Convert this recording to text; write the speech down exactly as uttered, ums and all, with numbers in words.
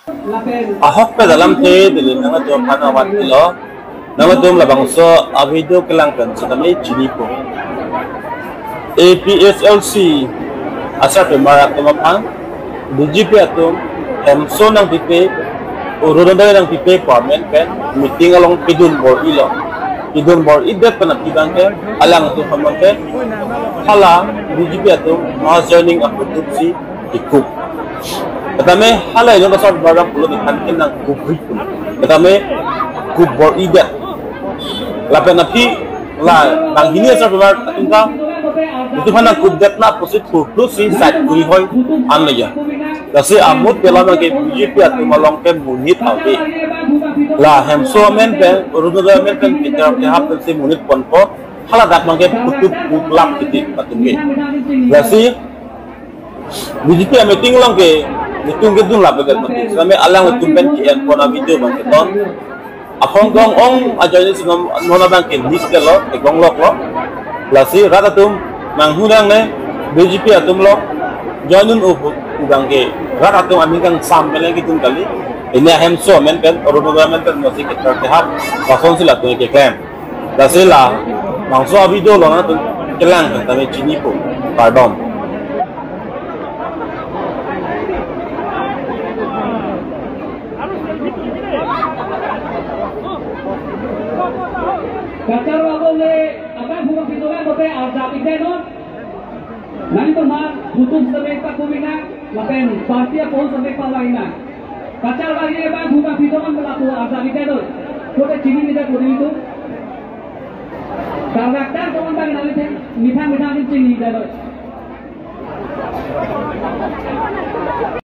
Ahokpet alamthe dili nangtum aphan avan pilo. Nangtum labangso a-video kelang pen setame chinipo. A P H L C asarpimar atum aphan B J P atum hemso nangpipe, Orunodoi nangpipe pu amen pen meeting along kedun bor-ilo. Kedun bor-idet pen aphi abangke alangtum aphan abangke hala B J P atum mass joining ahutsi kekup. Setame hala inut asarpimar pulo ningkan ke nangkupri pulo. Setame kup bor-idet. Lapen aphi la banghini asarpimar atum ta itum aphan nangkupdet na pusi thurthur si side kuri hoi an leja. Lasi amut pela abangke B J P atum along ke monit ave. La hemso amen pen, Orunodoi amen pen, Peter kehap pensi monit ponpo. Hala dak abangke putup puklap kiti atum ke. Lasi B J P a-meeting along ke, meeting kedun lapu ke mati. Setame alangtum pen ke-en pon a-video abangke ton. Aphong kong ong ajoine si non, non abangke nis ke lo, ekong lok lo. Lasi rat atum nanghu nangne B J P atum lo join un-e pu abangke rat atum aning kangsam pen kedun kali. Pini ahemso amen pen, Orunodoi amen pen, mosi Peter kehap, lasonsi latum keklem. Lasi labangso a-video lo nangtum kelang pen tame chinipo. Kardom. Kachar abang le, abang hukum pintu kan bote arjap ikdai non. Nangtum aphan hukum setame pakumi nang, lapen party apon setame pavai nang. Kachar abang le abang hukum pintu kan lapu arjap ikdai non. Bote chini nida kuri itu. Karakter teman abang nang itu mithang mithang chini ikdai non.